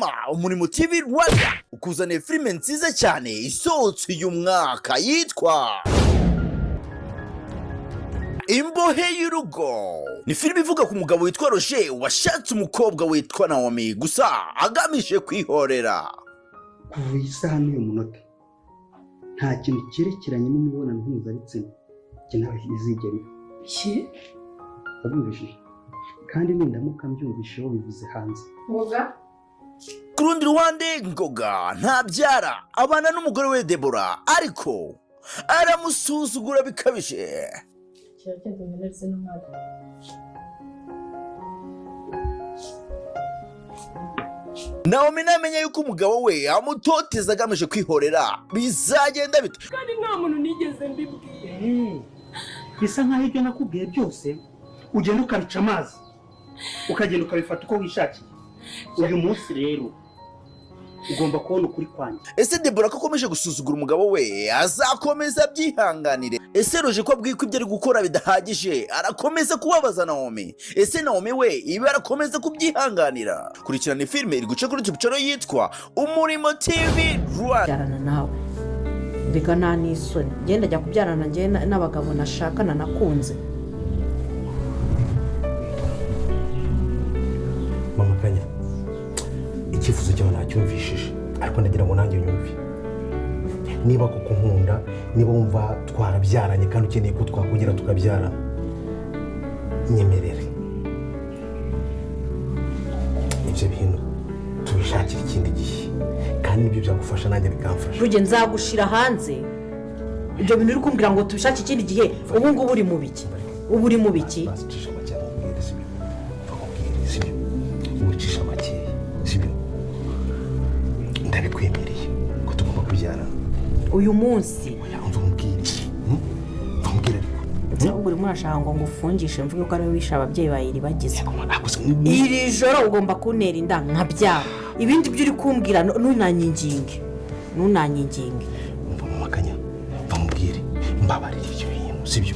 Hanyuma Umurimo TV Rwanda ukuzaniye filime nziza cyane isohotse uyu mwaka yitwa Imbohe y'Urugo. Ni filime ivuga ku mugabo witwa Roger washatse umukobwa witwa Naomi gusa agamije kwihorera. Kuva iyi saha n'uyu munota, nta kintu cyerekeranye n'imibonano mpuzabitsina njye nawe izigera iba. Ki? Wabyumvishije? Kandi nindamuka mbyumvisheho bivuze hanze. Ngoga. Ku rundi ruhande, Ngoga ntabyara, abana n'umugore we Debora, ariko aramusuzugura bikabije. Kiragenda umenereze n'umwana. Naomi namenya yuko umugabo we amutoteza agamije kwihorera, bizagenda bite? Kandi nta muntu nigeze mbibwira. Bisa nkaho ibyo nakubwiye byose ugenda ukabica amazi, ukagenda ukabifata uko wishakiye. Uyu munsi rero ugomba kubona ukuri kwanjye. Ese Debora ko akomeje gusuzugura umugabo we, azakomeza abyihanganire? Ese Roje ko abwiye ko ibyo ari gukora bidahagije, arakomeza kubabaza Naomi? Ese Naomi we ibi arakomeza kubyihanganira? Kurikirana filime iri guca kuri YouTube channel yitwa Umurimo TV Rwanda. Kubyarana nawe reka nta n'isoni, ngenda ajya kubyarana njye n'abagabo nashakana nakunze. Mama Kanya, icyifuzo cyawe nacyumvishije, ariko ndagira ngo nanjye nyumve niba koko nkunda, niba wumva twarabyaranye kandi ukeneye ko twakongera tukabyarana, nyemerere ibyo bintu tubishakire ikindi gihe, kandi nibyo byagufasha nanjye bikamfasha. Ruge, nzagushira hanze. Ibyo bintu uri kumbwira ngo tubishake ikindi gihe, ubu ngubu uri mu biki? Ubu uri mu biki? Basi cisha make nkubwire, sibyo? Mva nkubwire, sibyo? Wicisha makeya, sibyo? Ndabikwemereye ko tugomba kubyarana. Uyu munsi. Oya, mva nkubwire, Mva nkubwire ariko. Ahubwo urimo urashaka ngo ngufungishe mvuge ko ariwe wishe ababyeyi ba Iribagiza. Ntabwo se- Iri joro ugomba kuntera inda nkabyara. Ibindi byo uri kumbwira ntunanyinginge, ntunanyinginge. Umva mama Kanya, mva nkubwire, mbabarira ibyo bintu, sibyo?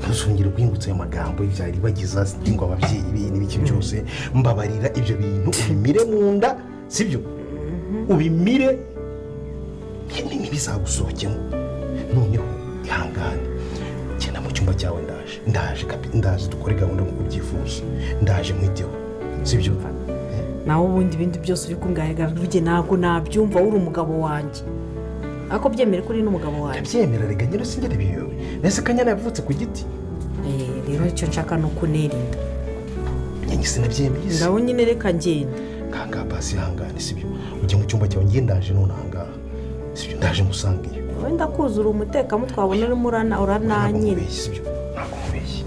Ntuzongere guhingutsa ayo magambo y'ibya Iribagiza ngo ababyeyi be n'ibiki byose. Mbabarira ibyo bintu ubimire mu nda, sibyo? Ubimire, ntibizagusohokemo. Noneho ihangane, genda mu cyumba cyawe, ndaje, ndaje ndaje dukore gahunda nk'uko ubyifuza, ndaje nkwiteho, sibyo? Nawe ubundi ibindi byose uri kumbwira, Ruge, ntabwo nabyumva. Uri umugabo wanjye, ariko byemere ko uri n'umugabo wanjye. Ndabyemera rega, nyine sinjye biyobe nese Kanyana yavutse ku giti. Rero icyo nshaka ni uko unera inda. Nyange sinabyemeye se. Ngaho nyine reka ngenda. Kangaha basi, ihangane, sibyo? Ujye mu cyumba cyawe, ngiye, ndaje none ahangaha, sibyo? Ndaje ngusangeyo. Wenda kuzura umutekamutwe wabona urimo Ntabwo urananyina. nkubeshye, sibyo? Ntabwo nkubeshye.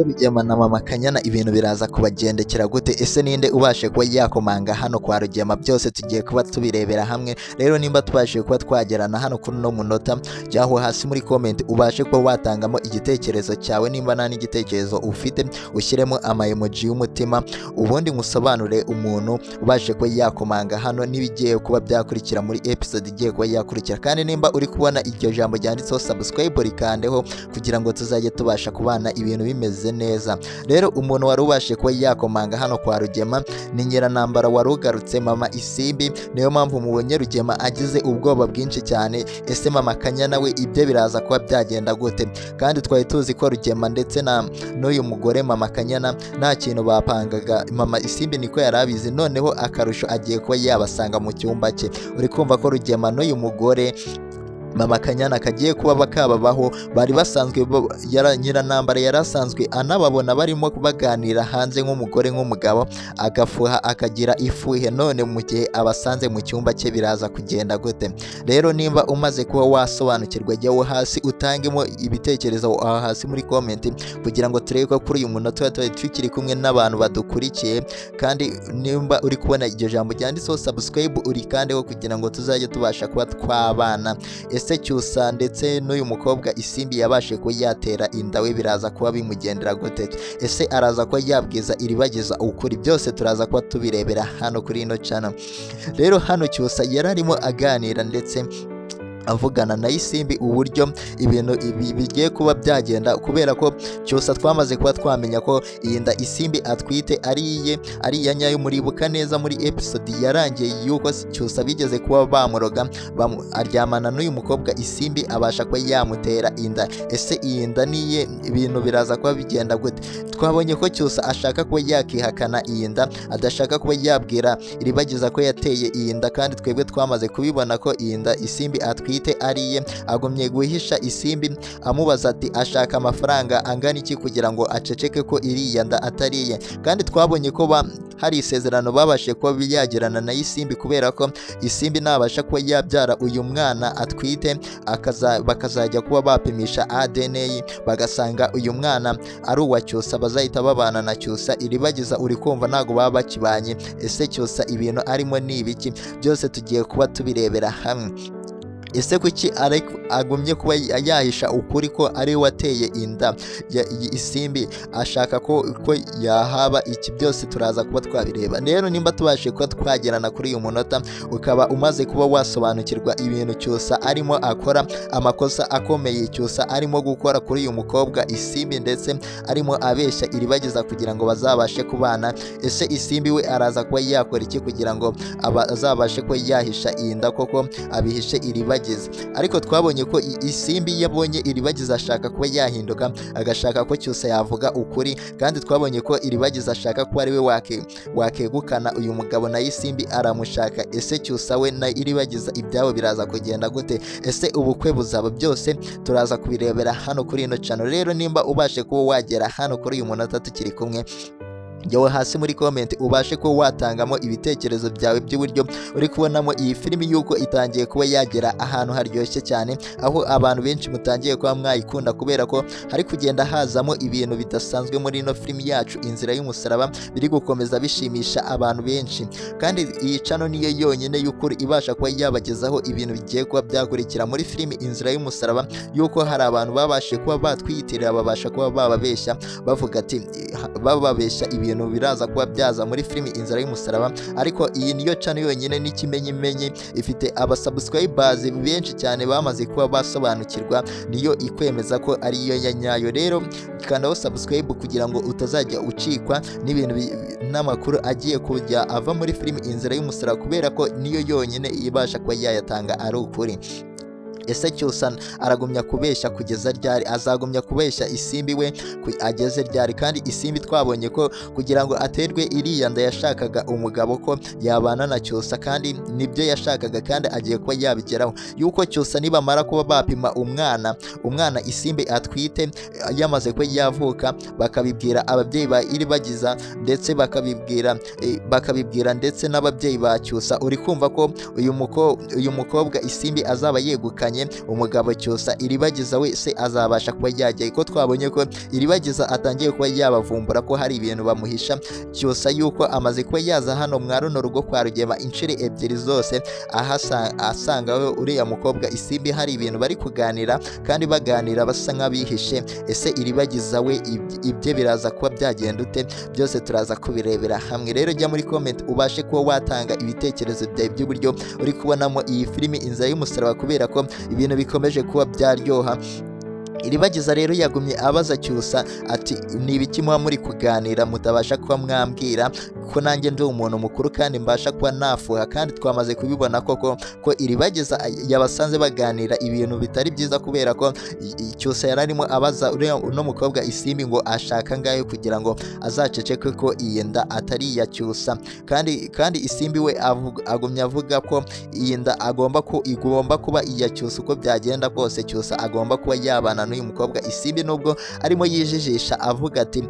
Rugema na mama Kanyana ibintu biraza kubagendekera gute? Ese ninde ubashe kuba yakomanga hano kwa Rugema? Byose tugiye kuba tubirebera hamwe. Rero nimba tubashije kuba twagerana hano kuri uno munota, jyaho hasi muri comment ubashe kuba watangamo igitekerezo cyawe. Nimba nta n'igitekerezo ufite, ushyiremo ama emoji y'umutima, ubundi nkusobanure umuntu ubashe kuba yakomanga hano n'ibigiye kuba byakurikira muri episode igiye kuba yakurikira. Kandi nimba uri kubona iryo jambo ryanditseho subscribe, rikandeho kugira ngo tuzajye tubasha kubana ibintu bimeze neza. Rero umuntu wari ubashe kuba yakomanga hano kwa Rugema ni Nyiranambara wari ugarutse, mama Isimbi. Niyo mpamvu mubonye Rugema agize ubwoba bwinshi cyane. Ese mama Kanyana we ibyo biraza kuba byagenda gute? Kandi twari tuzi ko Rugema ndetse na n'uyu mugore mama Kanyana nta kintu bapangaga, mama Isimbi niko yari abizi. Noneho akarusho agiye kuba yabasanga mu cyumba cye. Uri kumva ko Rugema n'uyu mugore mama Kanyana kagiye kuba bakababaho. Bari basanzwe Nyiranambara yari asanzwe anababona barimo baganira hanze nk'umugore nk'umugabo, agafuha akagira ifuhe. None mu gihe abasanze mu cyumba cye biraza kugenda gute? Rero nimba umaze kuba wasobanukirwa, jya wo hasi utangemo ibitekerezo aho hasi muri comment, kugira ngo turebe ko kuri uyu munota tuba tukiri kumwe n'abantu badukurikiye. Kandi nimba uri kubona iryo jambo ryanditseho subscribe, urikandeho kugira ngo tuzajye tubasha kuba twabana. Ese Cyusa ndetse n'uyu mukobwa Isimbi yabashe kuba yatera inda we, biraza kuba bimugendera gute? Ese araza kuba yabwiza Iribagiza ukuri? Byose turaza kuba tubirebera hano kuri ino channel. Rero hano Cyusa yari arimo aganira ndetse Avugana na Isimbi uburyo ibintu ibi bigiye kuba byagenda, kubera ko Cyusa twamaze kuba twamenya ko iyi nda Isimbi atwite ari iye, ari iya nyayo. Muribuka neza muri episode yarangiye yuko Cyusa bigeze kuba bamuroga, aryamana n'uyu mukobwa Isimbi, abasha kuba yamutera inda. Ese iyi nda niye? Ibintu biraza kuba bigenda gute? Twabonye ko Cyusa ashaka kuba yakihakana iyi nda, adashaka kuba yabwira Iribagiza ko yateye iyi nda, kandi twebwe twamaze kubibona ko iyi nda Isimbi atwite ari iye. Agumye guhisha Isimbi, amubaza ati ashaka amafaranga angana iki kugira ngo aceceke ko iriya nda atari iye. Kandi twabonye ko hari isezerano babashije kuba yagirana na Isimbi, kubera ko Isimbi nabasha kuba yabyara uyu mwana atwite, bakazajya kuba bapimisha ADN bagasanga uyu mwana ari uwa Cyusa, bazahita babana na Cyusa. Iribagiza uri kumva ntabwo baba bakibanye. Ese Cyusa ibintu arimo ni ibiki? Byose tugiye kuba tubirebera hamwe. Ese kuki agumye kuba yahisha ukuri ko ari we wateye inda ya Isimbi? Ashaka ko yahaba iki? Byose turaza kuba twabireba. Rero nimba tubashije kuba twagerana kuri uyu munota, ukaba umaze kuba wasobanukirwa ibintu Cyusa arimo akora, amakosa akomeye Cyusa arimo gukora kuri uyu mukobwa Isimbi, ndetse arimo abeshya Iribagiza kugira ngo bazabashe kubana. Ese Isimbi we araza kuba yakora iki kugira ngo azabashe kuba yahisha iyi nda koko, abihishe Iribagiza? Ariko twabonye ko Isimbi yabonye Iribagiza ashaka kuba yahinduka, agashaka ko Cyusa yavuga ukuri. Kandi twabonye ko Iribagiza ashaka kuba ari we wakegukana uyu mugabo, na Isimbi aramushaka. Ese Cyusa we na Iribagiza ibyabo biraza kugenda gute? Ese ubukwe buzaba? Byose turaza kubirebera hano kuri ino channel. Rero nimba ubashe kuba wagera hano kuri uyu munota tukiri kumwe, jyawe hasi muri comment ubashe kuba watangamo ibitekerezo byawe by'uburyo uri kubonamo iyi filimi, yuko itangiye kuba yagera ahantu haryoshye cyane, aho abantu benshi mutangiye kuba mwayikunda, kubera ko hari kugenda hazamo ibintu bidasanzwe muri ino filimi yacu Inzira y'Umusaraba, biri gukomeza bishimisha abantu benshi. Kandi iyi channel niyo yonyine y'ukuri ibasha kuba yabagezaho ibintu bigiye kuba byakurikira muri filimi Inzira y'Umusaraba, yuko hari abantu babashije kuba batwiyitirira, babasha kuba bababeshya, bavuga ati bababeshya ibintu biraza kuba byaza muri filimi Inzira y'Umusaraba. Ariko iyi niyo channel yonyine n'ikimenyimenyi ifite abasubscribers benshi cyane bamaze kuba basobanukirwa, niyo ikwemeza ko ariyo ya nyayo. Rero kandaho subscribe kugira ngo utazajya ucikwa n'ibintu n'amakuru agiye kujya ava muri filimi Inzira y'Umusaraba, kubera ko niyo yonyine ibasha kuba yayatanga ari ukuri. Ese Cyusa aragumya kubeshya kugeza ryari? Azagumya kubeshya Isimbi we ageze ryari? Kandi Isimbi twabonye ko kugira ngo aterwe iriya nda yashakaga umugabo ko yabana na Cyusa, kandi nibyo yashakaga, kandi agiye kuba yabigeraho, yuko Cyusa nibamara kuba bapima umwana Isimbi atwite yamaze kuba yavuka, bakabibwira ababyeyi ba Iribagiza, ndetse bakabibwira ndetse n'ababyeyi ba Cyusa, uri kumva ko uyu mukobwa Isimbi azaba yegukanye umugabo Cyusa. Iribagiza we se azabasha kuba yajya? Ko twabonye ko Iribagiza atangiye kuba yabavumbura ko hari ibintu bamuhisha Cyusa, yuko amaze kuba yaza hano mwa runo rugo kwa Rugema inshuro ebyiri zose, asanga we uriya mukobwa Isimbi hari ibintu bari kuganira, kandi baganira basa nk'abihishe. Ese Iribagiza we ibye biraza kuba byagenda ute? Byose turaza kubirebera hamwe. Rero jya muri comment ubashe kuba watanga ibitekerezo byawe by'uburyo uri kubonamo iyi filimi Inzira y'Umusaraba, kubera ko ibintu bikomeje kuba byaryoha. Iribagiza rero yagumye abaza Cyusa ati ni ibiki muba muri kuganira mutabasha kuba mwambwira, ko nanjye ndi umuntu mukuru kandi mbasha kuba nafuha? Kandi twamaze kubibona koko ko Iribagiza yabasanze baganira ibintu bitari byiza, kubera ko Cyusa yari arimo abaza uno mukobwa Isimbi ngo ashaka ngayo kugira ngo azaceceke ko iyi nda atari iya Cyusa. Kandi Isimbi we agumya avuga ko iyi nda igomba kuba iya Cyusa, uko byagenda kose Cyusa agomba kuba yabana n'uyu mukobwa Isimbi, nubwo arimo yijijisha avuga ati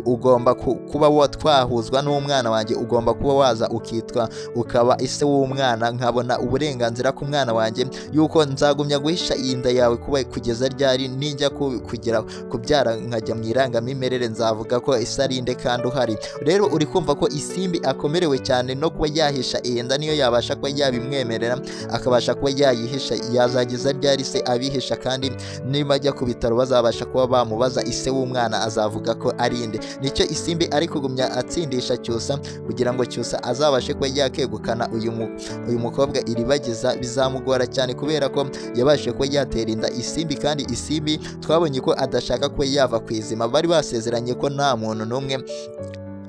ugomba kuba twahuzwa n'umwana wanjye, ugomba kuba waza ukitwa ukaba ise w'umwana, nkabona uburenganzira ku mwana wanjye, yuko nzagumya guhisha iyi nda yawe kuba kugeza ryari? Ninjya kugera kubyara nkajya mu irangamimerere nzavuga ko ise ari nde kandi uhari? Rero uri kumva ko Isimbi akomerewe cyane no kuba yahisha iyi nda, niyo yabasha kuba yabimwemerera akabasha kuba yayihisha, yazageza ryari se abihisha? Kandi niba ajya ku bitaro bazabasha kuba bamubaza ise w'umwana, azavuga ko ari nde? Nicyo Isimbi ari kugumya atsindisha Cyusa. Cyusa kugira ngo Cyusa azabashe kuba yakegukana uyu mukobwa Iribagiza bizamugora cyane kubera ko yabashije kuba yatera inda Isimbi, kandi Isimbi twabonye ko adashaka kuba yava ku izima. Bari basezeranye ko nta muntu n'umwe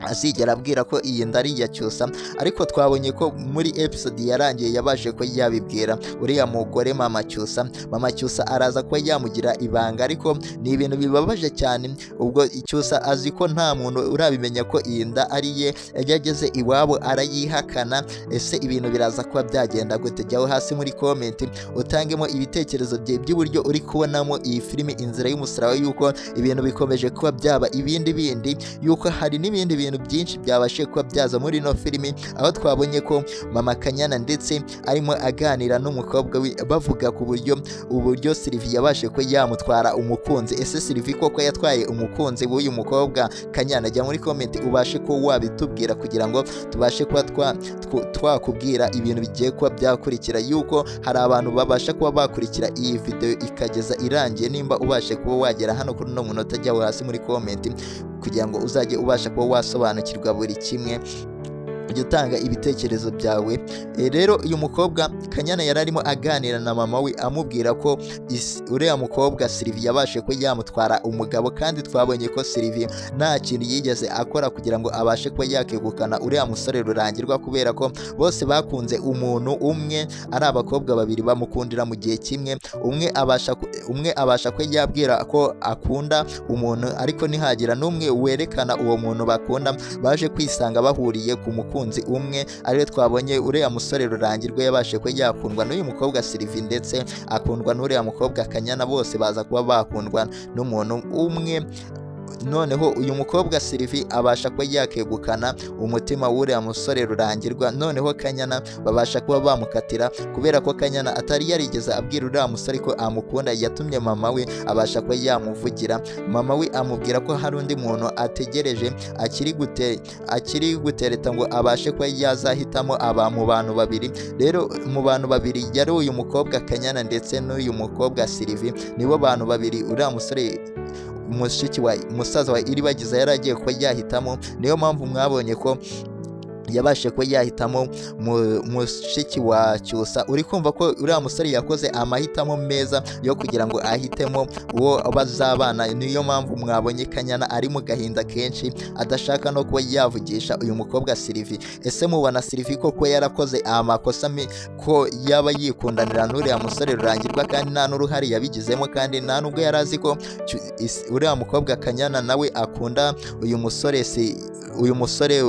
azigera abwira ko iyi nda ari iya Cyusa, ariko twabonye ko muri episode yarangiye yabashe ko yabibwira uriya mugore mama Cyusa. Mama Cyusa araza kuba yamugira ibanga, ariko ni ibintu bibabaje cyane. Ubwo Cyusa azi ko nta muntu urabimenya ko iyi nda ari ye, iyo ageze iwabo arayihakana. Ese ibintu biraza kuba byagenda gute? Jyaho hasi muri comment utangemo ibitekerezo bye by'uburyo uri kubonamo iyi filimi Inzira y'Umusaraba, yuko ibintu bikomeje kuba byaba ibindi bindi, yuko hari n'ibindi bintu byinshi byabashije kuba byaza muri ino filimi, aho twabonye ko mama Kanyana ndetse arimo aganira n'umukobwa we bavuga ku buryo uburyo Sylvie yabashije kuba yamutwara umukunzi. Ese Sylvie koko yatwaye umukunzi w'uyu mukobwa Kanyana? Jya muri comment ubashe kuba wabitubwira kugira ngo tubashe kuba twakubwira ibintu bigiye kuba byakurikira, yuko hari abantu babasha kuba bakurikira iyi video ikageza irangiye. Nimba ubashe kuba wagera hano kuri uno munota, jya hasi muri comment kugira ngo uzajye ubasha kuba wasobanukirwa buri kimwe, ujya utanga ibitekerezo byawe. Rero uyu mukobwa Kanyana yari arimo aganira na mama we amubwira ko uriya mukobwa Sylvie yabashe kuba yamutwara umugabo, kandi twabonye ko Sylvie nta kintu yigeze akora kugira ngo abashe kuba yakegukana uriya musore Rurangirwa, kubera ko bose bakunze umuntu umwe, ari abakobwa babiri bamukundira mu gihe kimwe. Umwe abasha kuba yabwira ko akunda umuntu, ariko ntihagira n'umwe werekana uwo muntu bakunda. Baje kwisanga bahuriye ku mukunzi umwe, ariwe twabonye uriya musore Rurangirwa yabashe kuba yakundwa n'uyu mukobwa Sylvie, ndetse akundwa n'uriya mukobwa Kanyana, bose baza kuba bakundwa n'umuntu umwe. Noneho uyu mukobwa Sylvie abasha kuba yakegukana umutima w'uriya musore Rurangirwa, noneho Kanyana babasha kuba bamukatira kubera ko Kanyana atari yarigeze abwira uriya musore ko amukunda. Yatumye mama we abasha kuba yamuvugira, mama we amubwira ko hari undi muntu ategereje akiri gutereta ngo abashe kuba yazahitamo aba mu bantu babiri. Rero mu bantu babiri yari uyu mukobwa Kanyana ndetse n'uyu mukobwa Sylvie, nibo bantu babiri uriya musore mushiki wa musaza wa Iribagiza yari agiye kuba yahitamo. Niyo mpamvu mwabonye ko yabashe kuba yahitamo mushiki wa Cyusa. Uri kumva ko uriya musore yakoze amahitamo meza yo kugira ngo ahitemo uwo bazabana. Niyo mpamvu mwabonye Kanyana ari mu gahinda kenshi, adashaka no kuba yavugisha uyu mukobwa Sylvie. Ese mubona Sylvie koko yarakoze amakosa ko yaba yikundanira n'uriya musore Rurangirwa, kandi nta n'uruhare yabigizemo, kandi nta n'ubwo yari azi ko uriya mukobwa Kanyana nawe akunda uyu musore uyu musore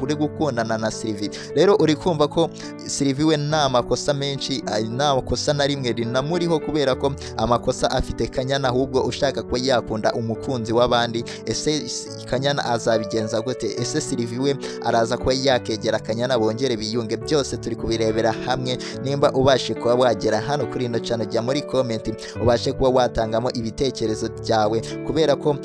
uri gukundana na Sylvie. Rero uri kumva ko Sylvie we nta makosa menshi, nta makosa na rimwe rinamuriho, kubera ko amakosa afite Kanyana, ahubwo ushaka kuba yakunda umukunzi w'abandi. Ese Kanyana azabigenza gute? Ese Sylvie we araza kuba yakegera Kanyana bongere biyunge? Byose turi kubirebera hamwe. Nimba ubashe kuba wagera hano kuri ino channel, jya muri comment ubashe kuba watangamo ibitekerezo byawe, kubera ko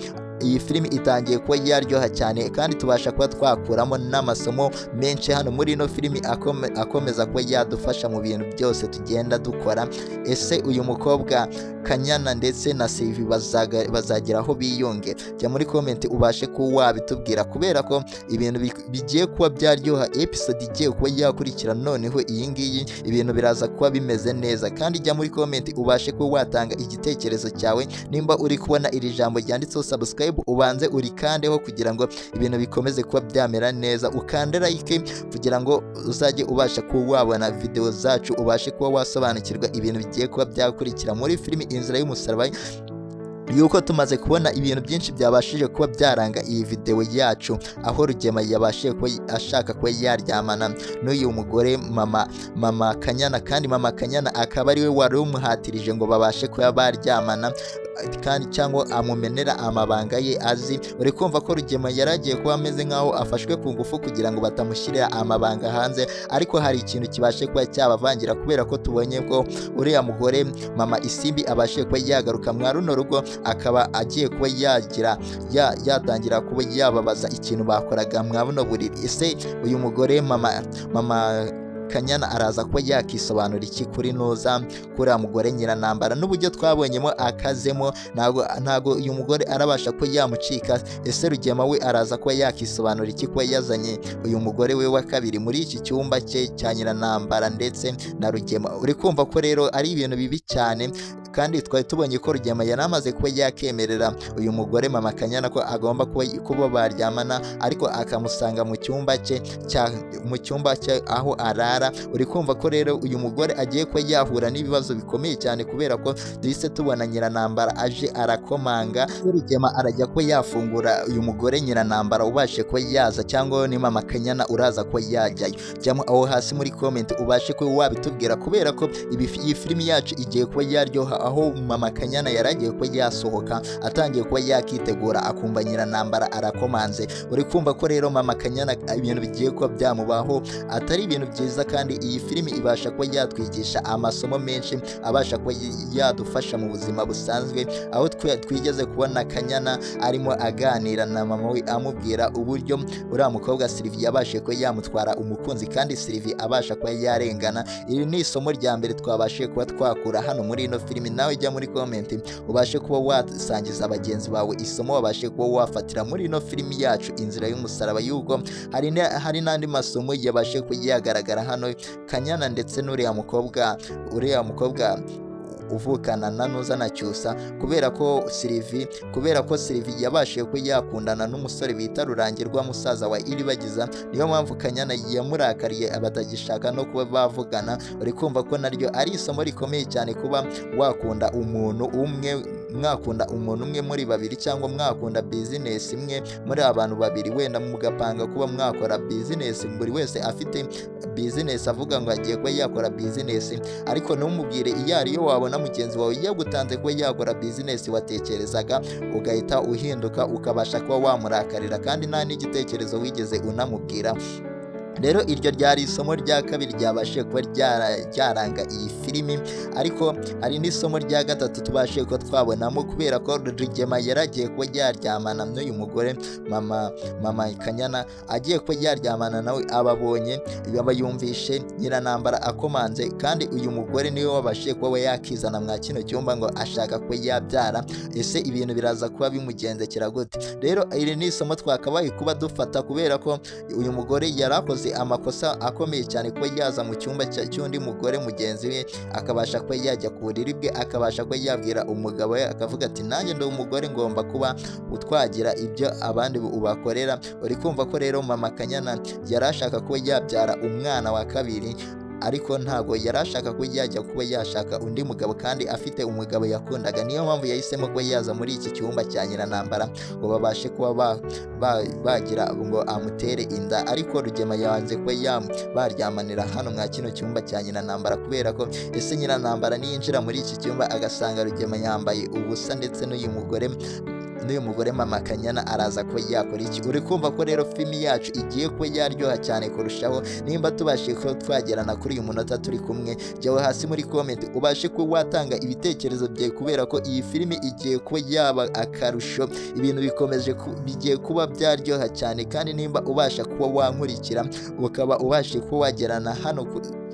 iyi filimi itangiye kuba yaryoha cyane, kandi tubasha kuba twakuramo n'amasomo menshi hano muri ino filimi akomeza kuba yadufasha mu bintu byose tugenda dukora. Ese uyu mukobwa Kanyana ndetse na Sylvie bazagera aho biyunge? Jya muri comment ubashe kuba wabitubwira, kubera ko ibintu bigiye kuba byaryoha. Episode igiye kuba yakurikira noneho iyi ngiyi, ibintu biraza kuba bimeze neza. Kandi jya muri comment ubashe kuba watanga igitekerezo cyawe. Nimba uri kubona iri jambo ryanditseho subscribe, ubanze urikandeho kugira ngo ibintu bikomeze kuba byamera neza. Ukande like kugira ngo uzajye ubasha kuba wabona video zacu, ubashe kuba wasobanukirwa ibintu bigiye kuba byakurikira muri filimi Inzira y'Umusaraba. Yuko tumaze kubona ibintu byinshi byabashije kuba byaranga iyi video yacu, aho Rugema yabashije kuba ashaka kuba yaryamana n'uyu mugore mama Kanyana, kandi mama Kanyana akaba ariwe wari umuhatirije ngo babashe kuba baryamana, kandi cyangwa amumenera amabanga ye azi. Uri kumva ko Rugema yaragiye kuba ameze nk'aho afashwe ku ngufu kugira ngo batamushyirira amabanga hanze, ariko hari ikintu kibashe kuba cyabavangira, kubera ko tubonye ko uriya mugore mama Isimbi abashije kuba yagaruka mwa runo rugo, akaba agiye kuba yagira yatangira kuba yababaza ikintu bakoraga mwa buno buriri. Ese uyu mugore mama Kanyana araza kuba yakisobanura iki kuri Nuza, kuri mugore Nyiranambara, n'uburyo twabonyemo akazemo, ntago uyu mugore arabasha kuba yamucika. Ese Rugema we araza kuba yakisobanura iki kuba yazanye uyu mugore we wa kabiri muri iki cyumba cye cya Nyiranambara ndetse na Rugema? Uri kumva ko rero ari ibintu bibi cyane, kandi twari tubonye ko Rugema yari amaze kuba yakemerera uyu mugore mama Kanyana ko agomba kuba baryamana, ariko akamusanga mu cyumba cye mu cyumba cye aho arara. Uri kumva ko rero uyu mugore agiye kuba yahura n'ibibazo bikomeye cyane, kubera ko duhise tubona Nyiranambara aje arakomanga. Rugema arajya kuba yafungura uyu mugore Nyiranambara ubashe kuba yaza, cyangwa ni mama Kanyana uraza kuba yajyayo? Jyamo aho hasi muri comment ubashe kuba wabitubwira, kubera ko iyi filimi yacu igiye kuba yaryoha, aho mama Kanyana yaragiye kuba yasohoka atangiye kuba yakitegura, akumva Nyiranambara arakomanze. Uri kumva ko rero mama Kanyana ibintu bigiye kuba byamubaho atari ibintu byiza, kandi iyi filimi ibasha kuba yatwigisha amasomo menshi abasha kuba yadufasha mu buzima busanzwe, aho twigeze kubona Kanyana arimo aganira na mama we amubwira uburyo uriya mukobwa Sylvie yabashije kuba yamutwara umukunzi, kandi Sylvie abasha kuba yarengana. Iri ni isomo rya mbere twabashije kuba twakura hano muri ino filimi. Nawe jya muri comment ubashe kuba wasangiza bagenzi bawe isomo wabashe kuba wafatira muri ino filimi yacu Inzira y'Umusaraba, yuko hari n'andi masomo yabashe kuba yagaragara hano. Kanyana ndetse n'uriya mukobwa, uriya mukobwa uvukana na Nuza na Cyusa, kubera ko Sylvie yabashije kuba yakundana n'umusore bita Rurangirwa, musaza wa Iribagiza, niyo mpamvu Kanyana yamurakariye batagishaka no kuba bavugana. Uri kumva ko naryo ari isomo rikomeye cyane, kuba wakunda umuntu umwe, mwakunda umuntu umwe muri babiri, cyangwa mwakunda bizinesi imwe muri abantu babiri, wenda mugapanga kuba mwakora bizinesi, buri wese afite bizinesi avuga ngo agiye kuba yakora bizinesi, ariko ntumubwire iyo ariyo. Wabona mugenzi wawe yagutanze kuba yakora bizinesi watekerezaga, ugahita uhinduka ukabasha kuba wamurakarira, kandi nta n'igitekerezo wigeze unamubwira. Rero iryo ryari isomo rya kabiri ryabashije kuba ryaranga iyi filimi, ariko hari n'isomo rya gatatu tubashije kuba twabonamo, kubera ko Rugema yaragiye kuba yaryamana n'uyu mugore mama Kanyana, agiye kuba yaryamana nawe ababonye, aba yumvishe Nyiranambara akomanze, kandi uyu mugore niwe wabashije kuba yakizana mwa kino cyumba ngo ashaka kuba yabyara. Ese ibintu biraza kuba bimugendekera gute? Rero iri ni isomo twakabaye kuba dufata, kubera ko uyu mugore yari akoze amakosa akomeye cyane kuba yaza mu cyumba cy'undi mugore mugenzi we, akabasha kuba yajya ku buriri bwe, akabasha kuba yabwira umugabo we, akavuga ati nanjye ndi umugore, ngomba kuba utwagira ibyo abandi ubakorera. Uri kumva ko rero mama Kanyana yari ashaka kuba yabyara umwana wa kabiri, ariko ntabwo yari ashaka kuba yajya kuba yashaka undi mugabo kandi afite umugabo yakundaga. Niyo mpamvu yahisemo kuba yaza muri iki cyumba cya Nyiranambara ngo babashe kuba bagira ngo amutere inda, ariko Rugema yanze kuba baryamanira hano mwa kino cyumba cya Nyiranambara, kubera ko ese Nyiranambara niyinjira muri iki cyumba agasanga Rugema yambaye ubusa ndetse n'uyu mugore mama Kanyana, araza kuba yakora iki? Uri kumva ko rero filimi yacu igiye kuba yaryoha cyane kurushaho. Nimba tubashije kuba twagerana kuri uyu munota turi kumwe, jyawe hasi muri comment ubashe kuba watanga ibitekerezo byawe, kubera ko iyi filimi igiye kuba yaba akarusho. Ibintu bikomeje bigiye kuba byaryoha cyane, kandi nimba ubasha kuba wankurikira ukaba ubashije kuba wagerana hano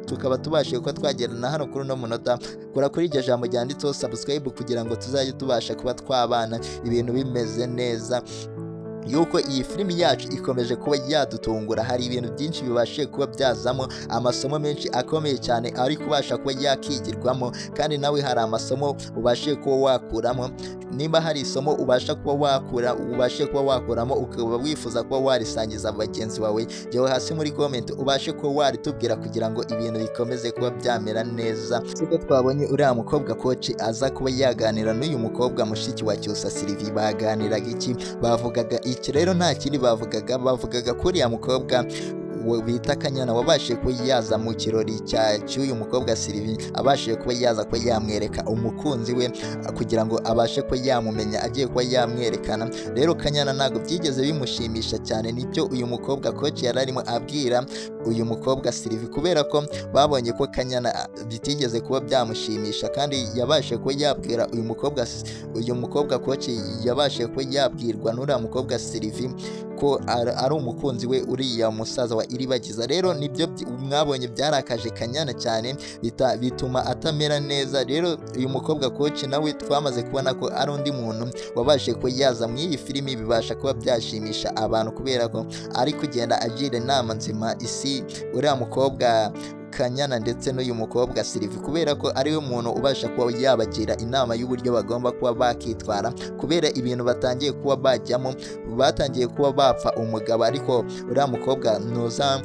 tukaba tubashije kuba twagerana hano kuri uno munota, kora kuri iryo jambo ryanditseho subscribe kugira ngo tuzajye tubasha kuba twabana ibintu bimeze neza, yuko iyi filimi yacu ikomeje kuba yadutungura. Hari ibintu byinshi bibashije kuba byazamo amasomo menshi akomeye cyane ari kubasha kuba yakigirwamo, kandi nawe hari amasomo ubashije kuba wakuramo. Nimba hari isomo ubasha kuba wakura ubashe kuba wakuramo, ukaba wifuza kuba warisangiza bagenzi bawe, jyawe hasi muri comment ubashe kuba waritubwira kugira ngo ibintu bikomeze kuba byamera neza. Siko twabonye uriya mukobwa Coach aza kuba yaganira n'uyu mukobwa mushiki wa Cyusa Sylvie? Baganiraga iki? Bavugaga iki? Rero nta kindi bavugaga, bavugaga ko uriya mukobwa bita Kanyana wabashije kuba yaza mu kirori cy'uyu mukobwa Sylvie, abashije kuba yaza kuba yamwereka umukunzi we kugira ngo abashe kuba yamumenya, agiye kuba yamwerekana. Rero Kanyana ntabwo byigeze bimushimisha cyane nicyo uyu mukobwa Coach yari arimo abwira uyu mukobwa Sylvie, kubera ko babonye ko Kanyana bitigeze kuba byamushimisha, kandi yabashije kuba yabwira uyu mukobwa Coach, yabashije kuba yabwirwa n'uriya mukobwa Sylvie. ko ari umukunzi we uriya musaza wa Iribagiza. Rero nibyo mwabonye byarakaje Kanyana cyane, bituma atamera neza. Rero uyu mukobwa Coach nawe twamaze kubona ko ari undi muntu wabashe kuba yaza mu iyi filimi, bibasha kuba byashimisha abantu kubera ko ari kugenda agira inama nzima isi uriya mukobwa Kanyana ndetse n'uyu mukobwa Sylvie, kubera ko ariwe muntu ubasha kuba yabagira inama y'uburyo bagomba kuba bakitwara kubera ibintu batangiye kuba bajyamo, batangiye kuba bapfa umugabo. Ariko uriya mukobwa nuza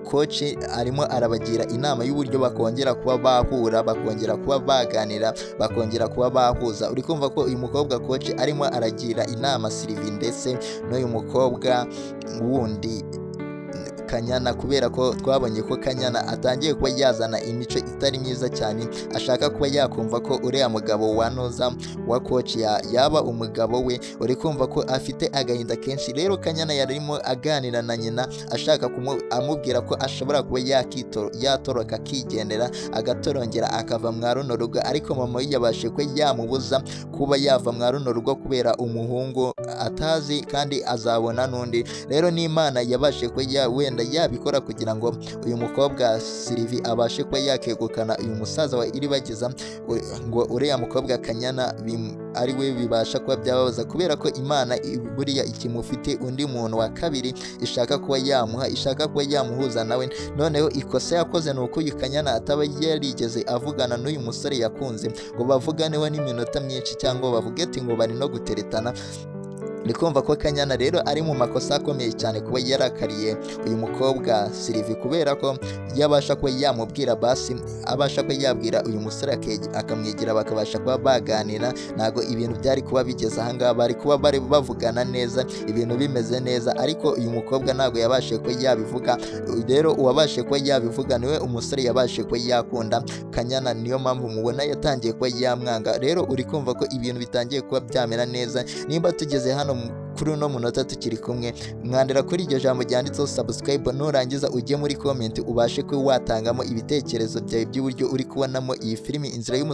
Coach arimo arabagira inama y'uburyo bakongera kuba bahura, bakongera kuba baganira, bakongera kuba bahuza. Uri kumva ko uyu mukobwa Coach arimo aragira inama Sylvie ndetse n'uyu mukobwa wundi Kanyana, kubera ko twabonye ko Kanyana atangiye kuba yazana imico itari myiza cyane, ashaka kuba yakumva ko uriya mugabo wa Noza wa Coach yaba umugabo we. Uri kumva ko afite agahinda kenshi. Rero Kanyana yarimo aganira na nyina, ashaka amubwira ko ashobora kuba yatoroka akigendera, agatorongera akava mwa runo rugo, ariko mama we yabashe kuba yamubuza kuba yava mwa runo rugo kubera umuhungu atazi kandi azabona n'undi. Rero n'Imana yabashe kuba wenda yabikora kugira ngo uyu mukobwa Sylvie abashe kuba yakegukana uyu musaza wa Iribagiza, ngo uriya mukobwa Kanyana ari we bibasha kuba byababaza, kubera ko Imana buriya ikimufite undi muntu wa kabiri ishaka kuba yamuha, ishaka kuba yamuhuza nawe. Noneho ikosa yakoze ni uko uyu Kanyana ataba yarigeze avugana n'uyu musore yakunze ngo bavuganeho n'iminota myinshi, cyangwa bavuge ati ngo bari no guteretana. Ni kumva ko Kanyana rero ari mu makosa akomeye cyane kuba yarakariye uyu mukobwa Sylvie, kubera ko yabasha kuba yamubwira basi, abasha kuba yabwira uyu musore akamwegera bakabasha kuba baganira, ntago ibintu byari kuba bigeze ahangaha, bari kuba bari bavugana neza ibintu bimeze neza. Ariko uyu mukobwa ntago yabashe kuba yabivuga. Rero uwabashe kuba yabivuga niwe umusore yabashe kuba yakunda Kanyana, niyo mpamvu mubona yatangiye kuba yamwanga. Rero uri kumva ko ibintu bitangiye kuba byamera neza. Nimba tugeze hano kuri uno munota tukiri kumwe, mwandira kuri iryo jambo ryanditseho subscribe, nurangiza ujye muri comment ubashe kuba watangamo ibitekerezo byawe by'uburyo uri kubonamo iyi filimi Inzira y'Umusaraba.